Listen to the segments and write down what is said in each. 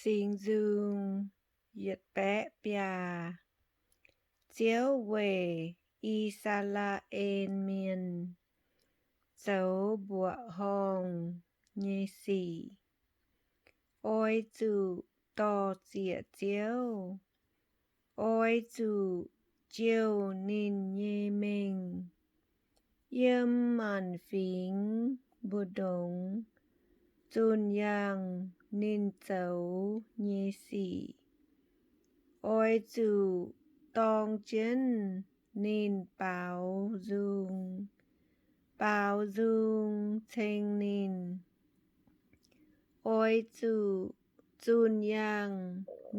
Singx Nzung yietc baeqv biaa. Ziouv weic I^saa^laa^en Mienh zoux mbuoqc horngh nyei sic. Oix zuqc dor-ziec Ziouv. Oix zuqc jouh ninh nyei mengh. Yiem maanc fingx mbu'ndongx zunh yangh ninh zoux nyei sic. Oix zuqc dorng jienv ninh baaux nzung, baaux nzung ceng ninh. Oix zuqc zunh yangh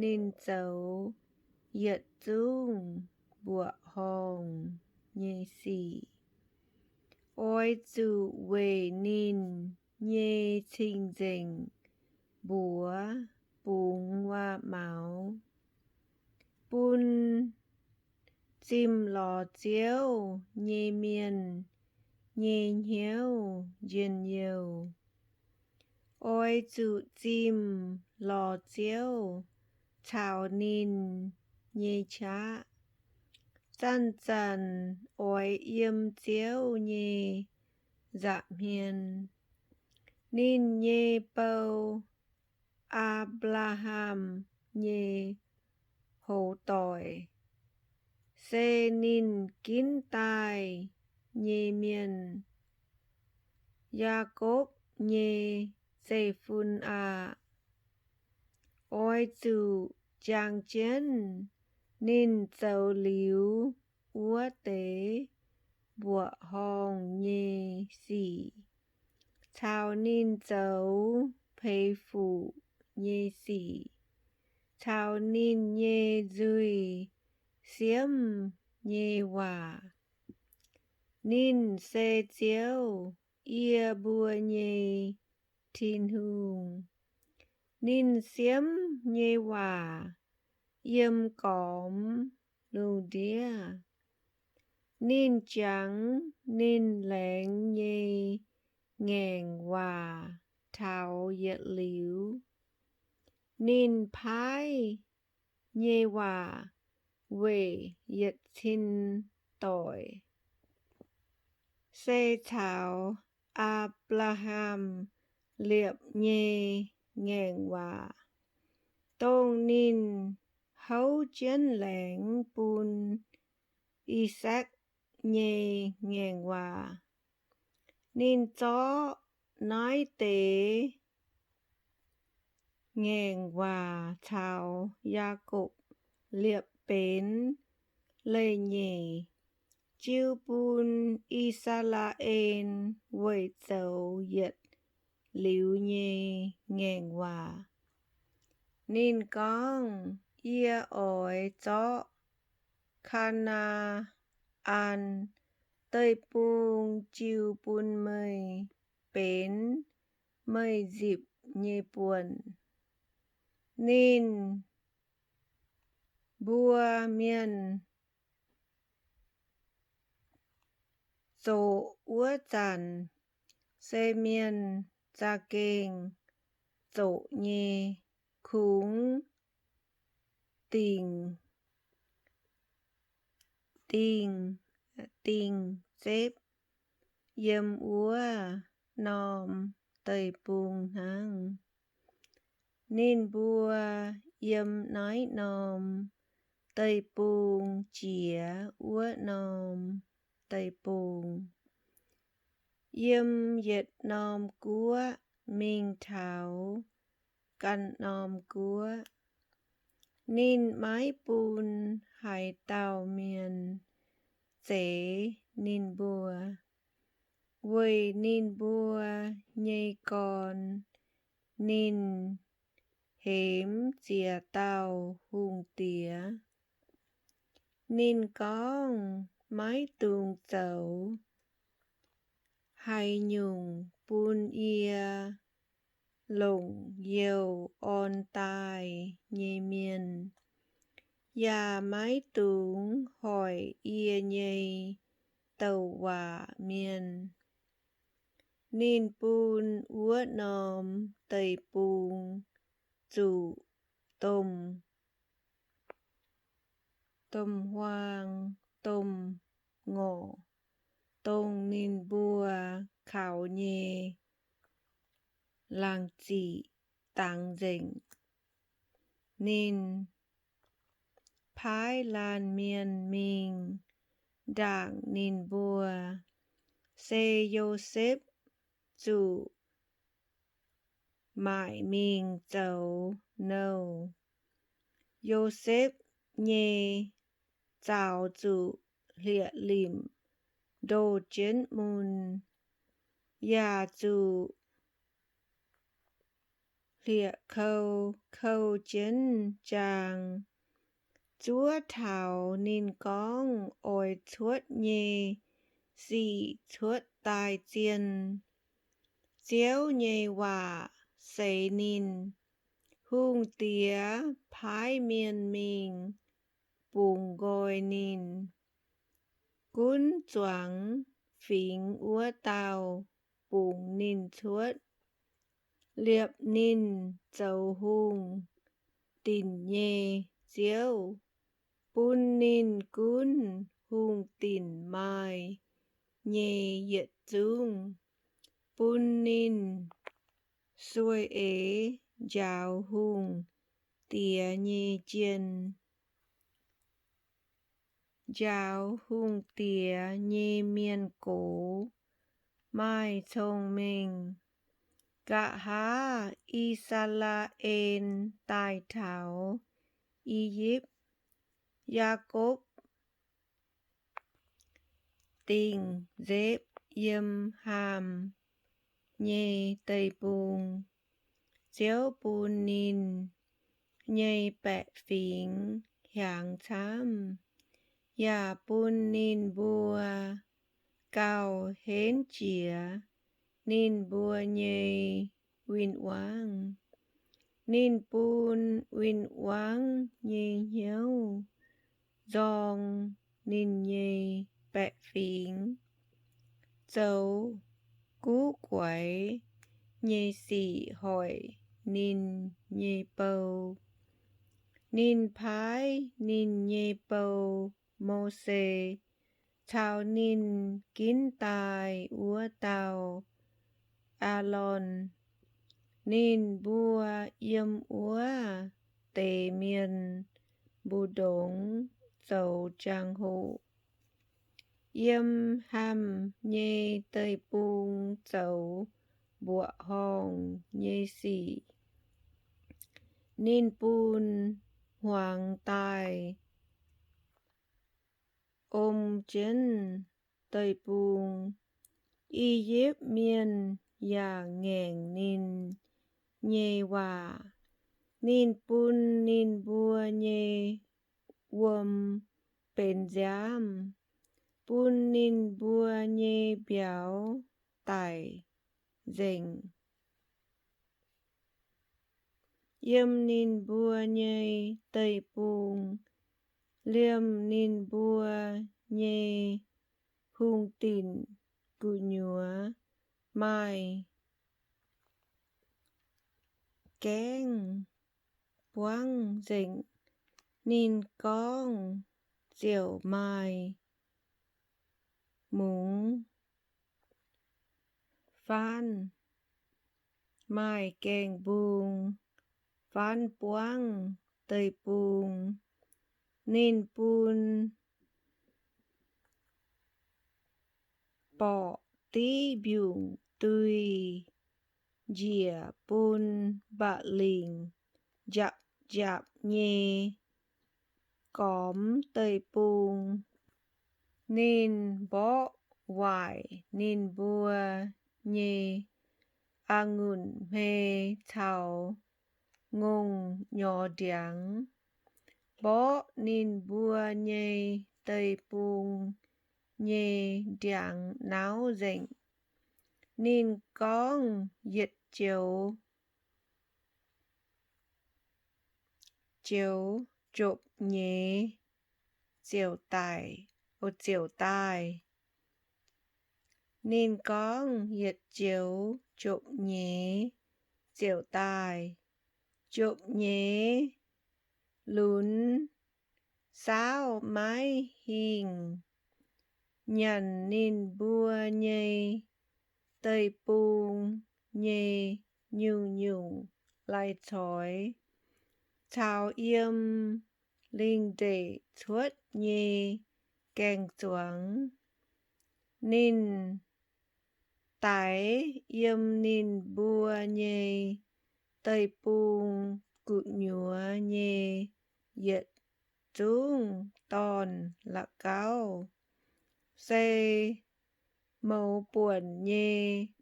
ninh zoux yietc zungv mbuoqc horngh nyei sic. Oix zuqc weic ninh nyei cing-nzengc mbuox bungx waac-maux, bun zimh lorz Ziouv nyei mienh nyei hnyouv njien-youh. Oix zuqc zimh lorz Ziouv caux ninh nyei qaqv. Zanc-zanc oix yiem Ziouv nyei nza'hmien. Ninh nyei bou, Apc^laa^ham nyei hoz doic, se ninh ginv daaih nyei mienh, Yaakopv nyei zeiv-fun aah! Oix zuqc jangx jienv ninh zoux liuz wuov deix mbuoqc horngh nyei sic, caux ninh zoux peix fuqv nyei sic, caux ninh nyei nzuih siemv nyei waac. Ninh se Ziouv, yie mbuo nyei Tin-Hungh. Ninh siemv nyei waac yiem gormx lungh ndiev. Ninh jangx ninh laengz nyei ngaengc waac taux yietc liuz. Ninh paaiv nyei waac weic yietc cin doic, se caux Apc^laa^ham liepc nyei ngaengc waac, dongh ninh houv jienv laengz bun I^sakc nyei ngaengc waac. Ninh zorqv naaiv deix ngaengc waac caux Yaakopv liepc benx leiz-nyeic, jiu bun I^saa^laa^en weic zoux yietc liuz nyei ngaengc waac. Ninh gorngv, Yie oix zorqv Kaa^naa^an Deic-Bung jiu bun meih benx meih nzipc nyei buonc. Ninh mbuo mienh zoqc wuov zanc, se mienh za'gengh zoqc nyei, kungx dingc, dingh, dingh zepv yiem wuov norm deic-bung hnangv. Ninh mbuo yiem naaiv norm deic-bung jiex wuov norm deic-bung, yiem yietc norm guoqv mingh taux ganh norm guoqv. Ninh maiv bun haaix dauh mienh zeix ninh mbuo. Weic ninh mbuo nyei gorn, ninh hemx ziex dauh hungh diex. Ninh gorngv, Maiv dungx zoux. Haaix nyungc bun yie longc youh orn daaih nyei mienh, yaac maiv dungx hoic yie nyei douc waac mienh. Ninh bun wuov norm deic-bung zuqc domh, domh huaang, domh ngorc, dongh ninh mbuo kaux nyei laangz ziqc dangx nzengc. Ninh paaiv laanh mienh mingh ndaangc ninh mbuo, se Yosepv zuqc maaic mingh zoux nouh. Yosepv nyei zaaux zuqc hlieqv-limc ndoh jienv mun, yaac zuqc hlieqv-kou kou jienv jaang, zuov taux ninh gorngv oix cuotv nyei sic cuotv daaih zien. Ziouv nyei waac seix ninh. Hungh diex paaiv mienh mingh bungx nqoi ninh. Gunv zuangx fingx wuov dauh bungx ninh cuotv, liepc ninh zoux hungh dinc nyei ziouv, bun ninh gunv hungh dinc maaih nyei yietc zungv, bun ninh sueih eix njaaux hungh diex nyei jien. Njaaux hungh diex nyei mienh gox maaih cong-mengh. Nqa'haav I^saa^laa^en daaih taux I^yipv, Yaakopv dingh nzepv yiem Haam nyei deic-bung. Ziouv bun ninh nyei baeqc fingx hiaangx camv, yaac bun ninh mbuo gauh henv jiex ninh mbuo nyei win-wangv. Ninh bun win-wangv nyei hnyouv nzorng ninh nyei baeqc fingx, zoux guv guaix nyei sic hoic ninh nyei bou. Ninh paaiv ninh nyei bou, Mose, caux ninh ginv daaih wuov dauh, Aalon. Ninh mbuo yiem wuov deix mienh mbu'ndongx zoux jangx-hoc, yiem Haam nyei deic-bung zoux mbuoqc horngh nyei sic. Ninh bun hmuangx daaih om jienv deic-bung. I^yipv Mienh yaac ngaengc ninh nyei waac. Ninh bun ninh mbuo nyei wuom benx nziaamv, bun ninh mbuo nyei mbiauz daic nzengc yiem ninh mbuo nyei deic-bung. Liemh ninh mbuo nyei hungh dinc gu'nyuoz maaih gaengv buangv nzengc. Ninh gorngv, Ziouc maaih mungz faanv, maaih gaengh mbung faanv buangv deic-bung. Ninh bun borqc div mbiungc dui njiec bun mba'lingc njapc njapc nyei gormx deic-bung. Ninh mborqv waaic ninh mbuo nyei a'ngunc hmei caux ngongh nyorx ndiangx, mborqv ninh mbuo nyei deic-bung nyei ndiangx nauv nzengc. Ninh gorngv, Yietc joux, joux jopv-nyeiz ziouc daic, o, ziouc daaih. Ninh gorngv, Yietc joux jopv-nyeiz ziouc daaih. Jopv-nyeiz lunx, saauv maiv hingh, nyanc ninh mbuo nyei deic-bung nyei nyungc-nyungc lai-coix, caux yiem lingh ndeic cuotv nyei gaeng-zuangx. Ninh daix yiem ninh mbuo nyei deic-bung gu'nyuoz nyei yietc zungv dorn-la'gauv, se mouz buonc nyei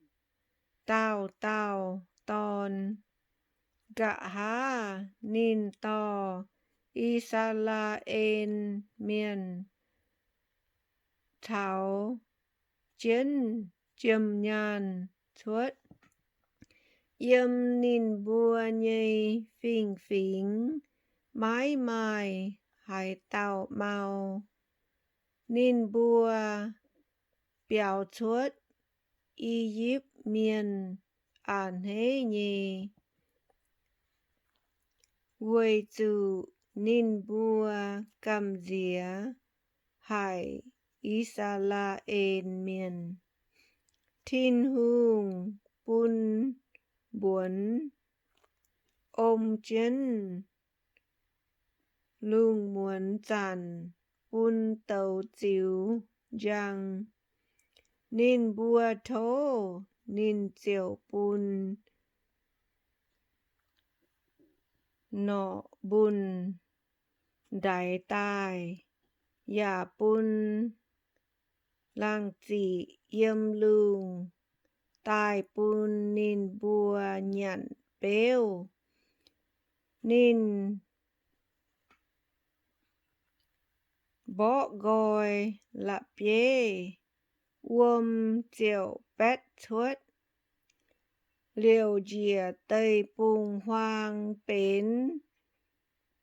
dauh dauh dorn. Nqa'haav ninh dorh I^saa^laa^en Mienh caux jienv jiem-nyaanh cuotv. Yiem ninh mbuo nyei fingx-fingx maiv maaih haaix dauh mau. Ninh mbuo biaux cuotv I^yipv Mienh a'hneiv nyei, weic zuqc ninh mbuo gamh nziex haic I^saa^laa^en Mienh. Tin-Hungh bun mbuonx om jienv lungh muonz zanc bun douz ziux njang. Ninh mbuo tov, ninh ziouc bun norqc mbunh ndaix daaih, yaac bun laangh ziqc yiem lungh daaih bun ninh mbuo nyanc beuv. Ninh mborqv nqoi la'bieiv, wuom ziouc baetv cuotv. Liouc njiec deic-bung-huaang benx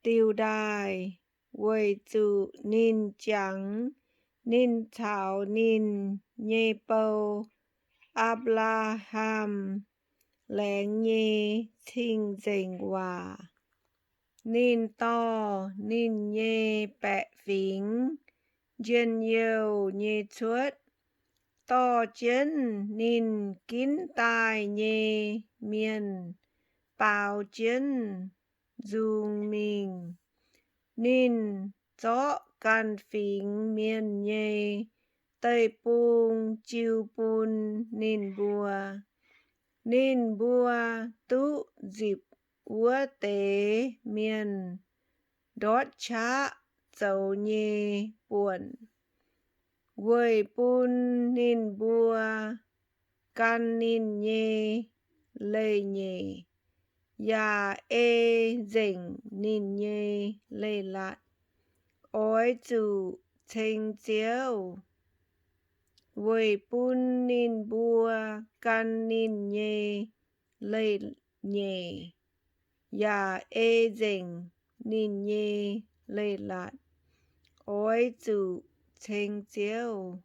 diuh ndaaih, weic zuqc ninh jangx ninh caux ninh nyei bou, Apc^laa^ham, laengz nyei cing-nzengc waac. Ninh dorh ninh nyei baeqc fingx njien-youh nyei cuotv, dorh jienv ninh ginv daaih nyei mienh baaux jienv nzung mingh. Ninh zorqv ganh fingx mienh nyei deic-bung jiu bun ninh mbuo. Ninh mbuo duqv nzipc wuov deix mienh ndortv qaqv zoux nyei buonc, weic bun ninh mbuo gan ninh nyei leiz-nyeic, yaac ei nzengc ninh nyei leiz-latc. Oix zuqc ceng Ziouv, weic bun ninh mbuo gan ninh nyei leiz-nyeic, yaac ei nzengc ninh nyei leiz-latc. Oix zuqc ceng Ziouv.